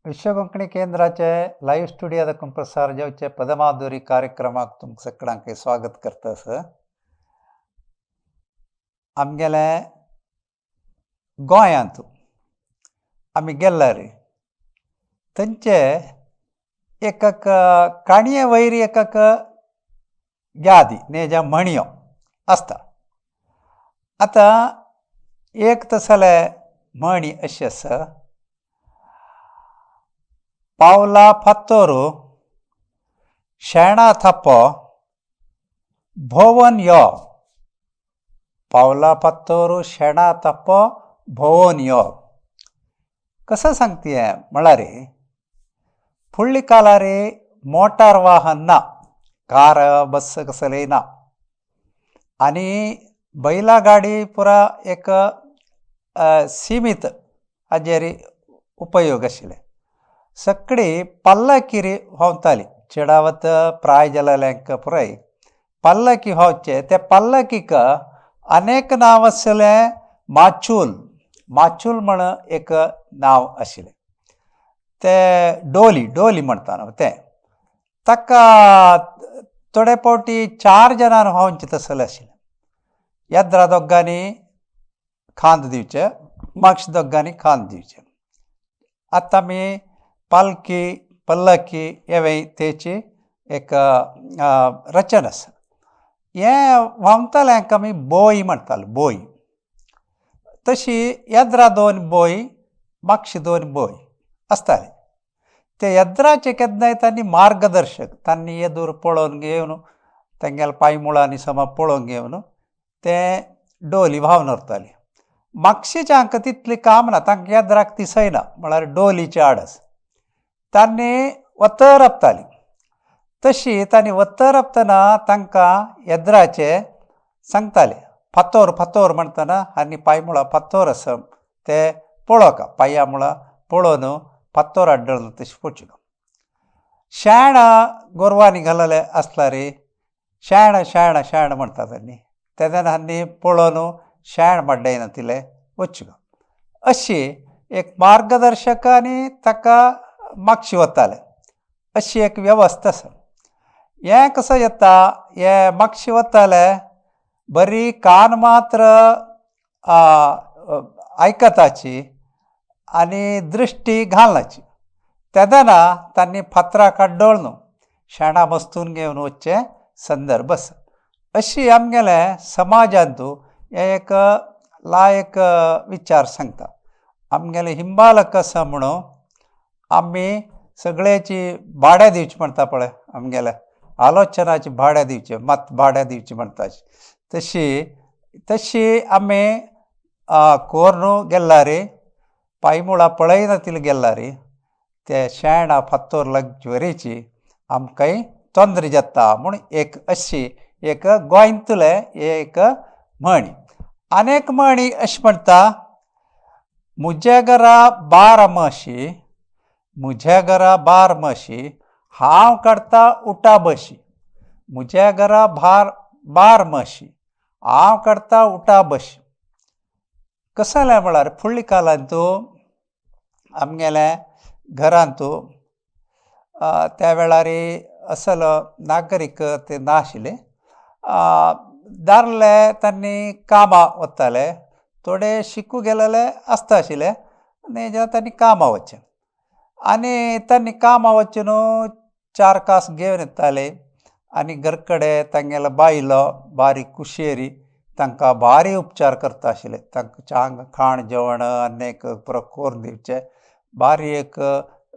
विश्व कोंकणी केंद्राचे live studio दाखून प्रसार जावचे पदमाधुरी कार्यक्रमाक तुमकां सगळ्यांक स्वागत करता आसा. आमगेले गोंयांत आमी गेल्ले रे थंयचे एक काणये वयर एक यादी नेजा म्हणयो आसता. आतां एक तसले म्हणी अशी आसा, पावला फातोर शेणा थापो भोंवन यो. पावला फातोर शेणा थापो भोंवन यो. कसो सांगता हें म्हळ्यार फुडल्या काळार मोटार वाहन ना, कार बस कसलें ना आनी बैला गाडी पुरा एक सिमीत हाजेर उपयोग आशिल्ले. सगळी पल्लकीर व्हांवताली, चेडावत प्राय जाल्ल्यांक पुराय पल्लकी व्हांवचे. ते पल्लकीक अनेक नांव आशिल्लें. माचूल, माचूल म्हण एक नांव आशिल्लें. ते डोली, डोली म्हणटा न्हू तें, ताका थोडे फावटी चार जाणांनी व्हांवचें तसलें आशिल्लें. येद्रा दोगांनी खांद दिवचें, मागशे दोगांनी खांद दिवचें. आतां आमी पालकी पल्लकी हेवूय तेची एक रचना आसा. हें व्हांवतल्यांक आमी बोय म्हणटाले, बोय. तशी येद्रा दोन बोय, मागशे दोन बोय आसताले. ते येद्राचे केन्नाय तांणी मार्गदर्शक तांणी येदूर पळोवन घेवन तेंगेल्या पांय मुळांनी समा पळोवन घेवन ते डोली व्हांवन व्हरताली. मागशेच्यांक तितलें काम ना, तांकां येद्राक दिसना, म्हळ्यार डोलीचे आडस तांणी वतर आपताली. तशी तांणी वतर आपतना तांकां येद्राचे सांगताले, फातोर फातोर म्हणटना आनी पांयमुळां फातोर आसा ते पळोवका, पांया मुळां पळोवन फातोर आड्डलो तशें पळोवचें. शेण गोरवांनी घालले आसल्यार शेण शेण शेण म्हणटा तांणी, तेन्ना आनी पळोवन शेण माड्डयना तिलें वचूं. अशी एक मार्गदर्शक आनी ताका मागशी वताले, अशी एक वेवस्था आसा. हें कसो येता, हें मागशी वताले बरी कान मात्र आयकताची आनी दृश्टी घालनाची. तेन्ना तांणी फातराक आड्डोळ न्हू शेणां मस्तून घेवन वचचें संदर्भ आसा. अशी आमगेले समाजांतू एक लायक विचार सांगता. आमगेले हिंबालक आसा म्हणून आमी सगळ्याची भाड्या दिवची म्हणटा पळय, आमगेले आलोचनाची भाड्या दिवचें, मत भाड्या दिवची म्हणटा तशी तशी आमी कोर्नु गेल्लारी पांयमुळां पळयना गेल्लारी ते शेणा फातोर लागचे वरीची आमकांय तोंदरी जाता म्हूण एक अशी एक गोंयांतले एक म्हणी. आनी एक म्हणी अशें म्हणटा, म्हज्या घरा बारा म्हशी, म्हज्या घरा बार म्हशी, हांव काडटा उटा बशी. म्हज्या घरा भार बार म्हशी, हांव काडटा उटा बशी. कसलें जालें म्हळ्यार फुडल्या काळांत आमगेल्या घरांत त्या वेळार असलो नागरीक ते नाशिल्ले. दादले तांणी कामां वताले, थोडे शिकू गेलेले आसता आशिल्ले आनी तांणी कामां वचचें आनी तांणी कामां वचून चार कास घेवन येताले आनी घर कडेन तांगेलो बायलो बारीक कुशेरी तांकां भारी उपचार करता आशिल्ले. तांकां चांग खाण जेवण आनी एक पुरो करून दिवचें, बारी एक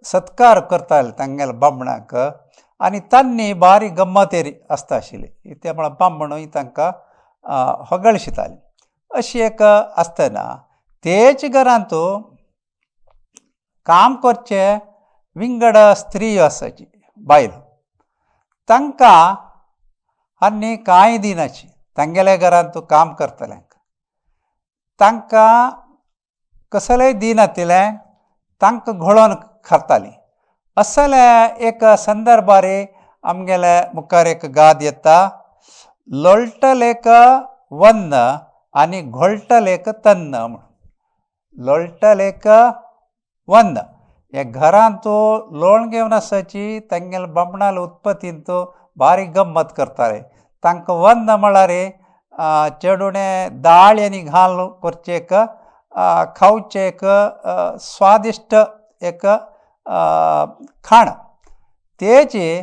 सत्कार करताले तांगेल्या बामणाक आनी तांणी बारी गम्मतेरी आसता आशिल्ली. ते म्हळ्यार बामणूय तांकां होगळशिताले. अशी एक आसतना तेच घरांत काम करचे विंगड स्त्री आसाची बायल, तांकां आनी कांय दिनाची. तांगेल्या घरांत काम करतल्यांक तांकां कसलेंय दिनातिलें, तांकां घोळोवन खाताली. असले एक संदर्भार आमगेले मुखार एक गाद येता, लोळटलेक वन्न आनी घोळटलेक तन्न म्हूण. लोळटलेक वन्न हे घरांत लोण घेवन आसाची तांगेले बामणाले उत्पत्तींत बारी गम्मत करताले. तांकां वन्न म्हळ्यार चेडूणे दाळ्यांनी घालून करचें एक खावचें एक स्वादिश्ट एक खाण. तेजी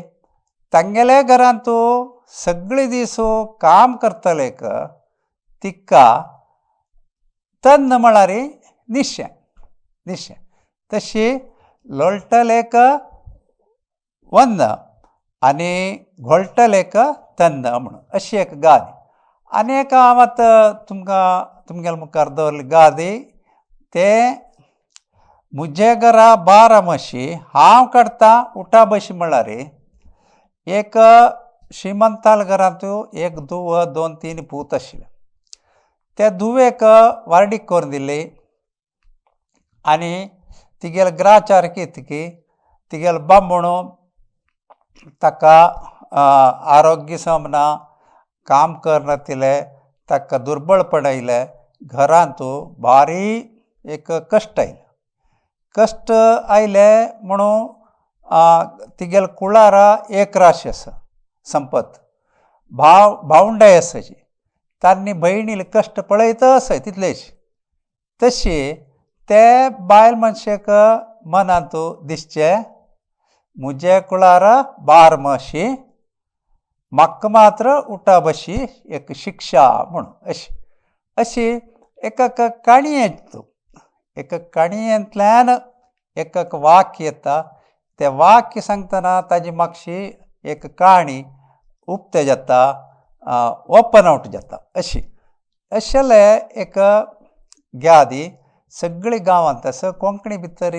तांगेल्या घरांत सगळे दीस काम करतलेक तिका तन्न म्हळ्यार निशें निशें तशी लोळटलेक वन्न आनी घोळटलेक तन्न म्हणून अशी एक गादी. आनी एक हांव आतां तुमकां तुमगेल्या मुखार दवरली गादी तें म्हजे घरा 12 म्हशी हांव काडटा उठा बशी म्हळ्यार एक श्रीमंताल घरांत एक धुव 2-3 पूत आशिल्ले. त्या धुवेक वार्डीक करून दिली आनी तिगेले ग्राचार कितें की तिगेलो बामण ताका आरोग्य समना काम करनातिलें ताका दुर्बळपण आयलें घरांत भारी एक कश्ट आयले. कश्ट आयले म्हणून तिगेले कुळारा एक राशी आसा संपत भावंडाय आसाची तांणी भयणीले कश्ट पळयत आसाय तितलेच. तशी ते बायल मनशेक मनांत दिसचें म्हजे कुळारा 12 म्हशी म्हाका मात्र उठा बशी एक शिक्षा म्हणून अशी अशी एक काणयेंत एक काणयेंतल्यान एक वाक्य येता. तें वाक्य सांगतना ताजी मातशी एक काणी उक्ते जाता ओपन आवट जाता अशी अशेले एक गादी सगळी गांवांत आसा. कोंकणी भितर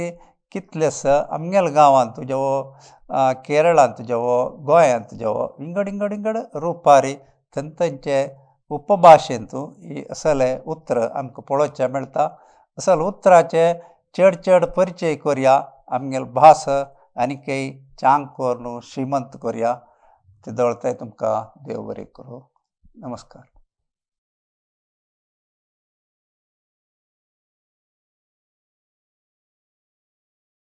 कितले आसा आमगेल्या गांवांत जेवो केरळांत जेवो गोंयांत जेवो विंगड विंगड विंगड रुपारी थंय उपभाशेंत ही असले उतर आमकां पळोवचें मेळटा. असले उतराचे चड चड परिचय करया आमगेली भास आनीकय चांग करून श्रीमंत करया. ते दवरताय तुमकां देव बरें करूं. नमस्कार.